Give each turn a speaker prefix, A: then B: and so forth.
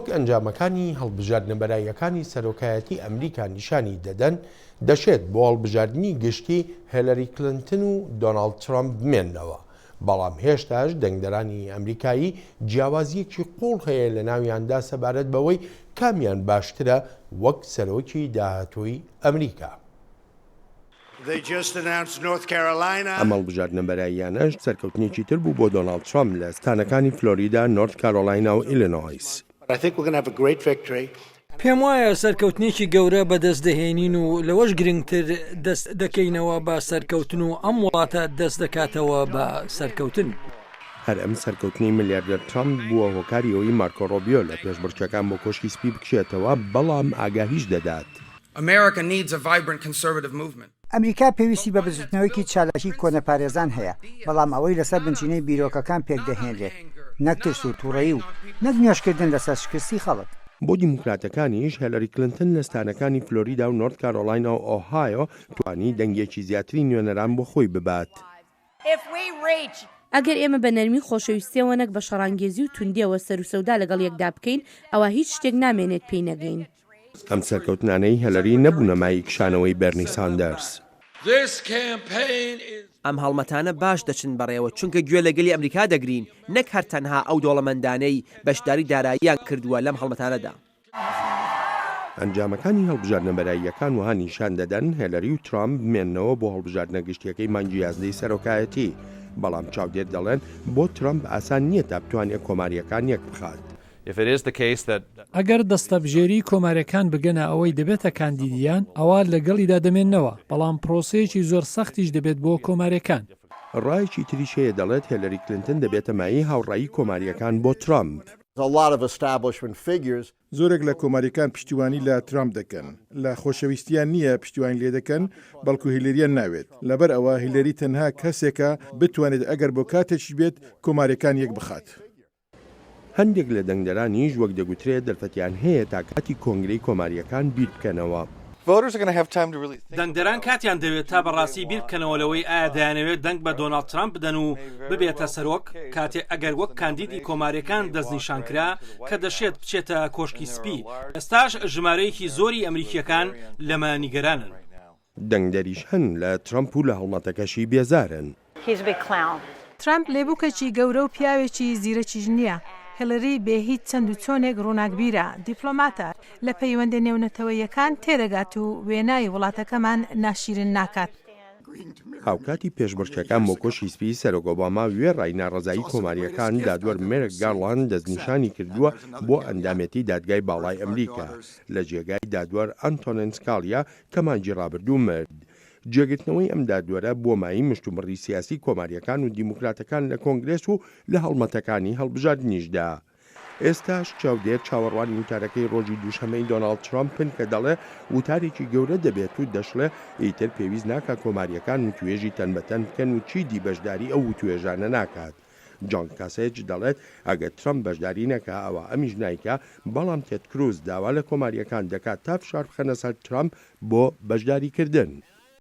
A: وەک ئەنجامەکانی هەڵبژاردنە بەراییەکانی سەرۆکایەتی ئەمریکا نیشانی دەدەن، دەشێت بۆ هەڵبژاردنی گشتی هێلەری کلنتن و دۆناڵد ترەمپ بمێننەوە، بەڵام هێشتاش دەنگدەرانی ئەمریکایی جیاوازییەکی قووڵ هەیە لەناویاندا سەبارەت بەوەی کامیان باشترە وەک سەرۆکی داهاتووی ئەمریکا. ئەم هەڵبژاردنە بەراییانەش سەرکەوتنێکی تر بوو بۆ دۆناڵد ترەمپ لە ستانەکانی فلۆریدا، نۆرت کارۆلاینا و ئیلینۆیس.
B: پێموایە سەرکەوتنێکی گەورە بەدەست دەهێنین و لەوەش گرنگتر دەست دەکەینەوە بە سەرکەوتن و ئەم وڵاتە دەست دەکاتەوە بە سەرکەوتن.
A: هەر ئەم سەرکەوتنەی ملیاردێر ترەمپ بووە هۆکاری ئەوەی مارکۆ ڕۆبیۆ لە پێشبڕکێکان بۆ کۆشکی سپی بکشێتەوە، بەڵام ئاگاهیش دەدات.
C: America needs a vibrant conservative movement.
D: ئەمریکا پێویستی بە بزوتنەوەیەکی چالاکی کۆنەپارێزان هەیە، بەڵام ئەوەی لەسەر بنچینەی بیرۆکەکان پێکدەهێنرێت، نەک ترس و توڕەیی و نەک نوێژکردن لەسەر شکستی خەڵک.
A: بۆ دیموکراتەکانیش، هێلەری کلنتن لە ستانەکانی فلۆریدا و نۆرت کارۆلاینا و ئۆهایۆ توانی دەنگێکی زیاتری نوێنەران بۆ خۆی ببات.
E: ئەگەر ئێمە بە نەرمی و خۆشەویستییەوە نەک بە شەڕانگێزی و توندییەوە سەروسەودا لەگەڵ یەکدا بکەین، ئەوا هیچ شتێک نامێنێت پێی نەگەین.
A: ئەم سەرکەوتنانەی هێلەری نەبوونە مایەی کشانەوەی بێرنی ساندەرس.
F: ئەم هەڵمەتانە باش دەچن بەڕێوە چونکە گوێ لە گەلی ئەمریکا دەگرین نەک هەر تەنها ئەو دەوڵەمەندانەی بەشداری داراییان کردووە لەم هەڵمەتانەدا.
A: ئەنجامەکانی هەڵبژاردنە بەراییەکان وەها نیشان دەدەن هێلەری و ترامپ بمێننەوە بۆ هەڵبژاردنە گشتیەکەی مانگی یازدەی سەرۆکایەتی، بەڵام چاودێر دەڵێن بۆ ترامپ ئاسان نییە تا بتوانێت کۆمارییەکان یەکبخات.
G: ئەگەر دەستەبژێری کۆمارییەکان بگەنە ئەوەی دەبێتە کاندیدیان، ئەوا لەگەڵیدا دەمێننەوە، بەڵام پرۆسەیەکی زۆر سەختیش دەبێت بۆ کۆمارییەکان.
A: ڕایەکی تریش هەیە دەڵێت هێلەری کلنتن دەبێتە مایەی هاوڕایی کۆمارییەکان بۆ ترامپ.
H: زۆرێک لە کۆمارییەکان پشتیوانی لە ترامپ دەکەن. لە خۆشەویستییان نییە پشتیوانی لێدەکەن، بەڵکو هیلەرییان ناوێت. لەبەر ئەوە هیلەری تەنها کەسێکە بتوانێت ئەگەر بۆ کاتێکیش بێت کۆمارییەکان یەکبخات.
A: هەندێک لە دەنگدەرانیش وەک دەگوترێت دەرفەتیان هەیە تا کاتی کۆنگرەی کۆمارییەکان بیر بکەنەوە.
I: دەنگدەران کاتیان دەوێت تا بەڕاستی بیر بکەنەوە لەوەی ئایا دەیانەوێت دەنگ بە دۆناڵد ترامپ بدەن و ببێتە سەرۆک، کاتێ ئەگەر وەک کاندیدی کۆمارییەکان دەستنیشانکرا کە دەشێت بچێتە کۆشکی سپی، ئێستاش ژمارەیەکی زۆری ئەمریکییەکان لەمە نیگەرانن.
A: دەنگدەریش هەن لە ترەمپ و لە هەڵمەتەکەشی بێزارن.
J: ترەمپ لێبوکێکی گەورە و پیاوێکی زیرەکیش نییە. هیلری بێ هیچ چەند و چۆنێک ڕووناکبیرە، دیپلۆماتە، لە پەیوەندە نێونەتەوەییەکان تێدەگات و وێنای وڵاتەکەمان ناشیرن ناکات.
A: هاوکاتی پێشبڕکێکان بۆ کۆشکی سپی، سەرۆک ئۆباما وێڕای ناڕەزایی کۆمارییەکان، دادوەر مێرک گارلاند دەستنیشانی کردووە بۆ ئەندامێتی دادگای باڵای ئەمریکا، لە جێگای دادوەر ئەنتۆنن سکالیا کە مانگی ڕابردوو مرد. جێگرتنەوەی ئەم دادوەرە بووە مایەی مشتومڕی سیاسی کۆمارییەکان و دیموکراتەکان لە کۆنگرێس و لە هەڵمەتەکانی هەڵبژاردنیشدا. ئێستاش چاودێر چاوەڕوانی وتارەکەی ڕۆژی دووشەممەی دۆناڵد ترەمپن کە دەڵێ وتارێکی گەورە دەبێت و دەشڵێ ئیتر پێویست ناکا کۆمارییەکان وتوێژی تەن بە تەن بکەن و چیدی بەشداری ئەو وتوێژانە ناکات. جۆن کاسێج دەڵێت ئەگەر ترەمپ بەشداری نەکا ئەوا ئەمیش نایکا، بەڵام تێد کروز داوا لە کۆمارییەکان دەکات تا فشار بخەنە سەر ترەمپ بۆ بەشداریکردن.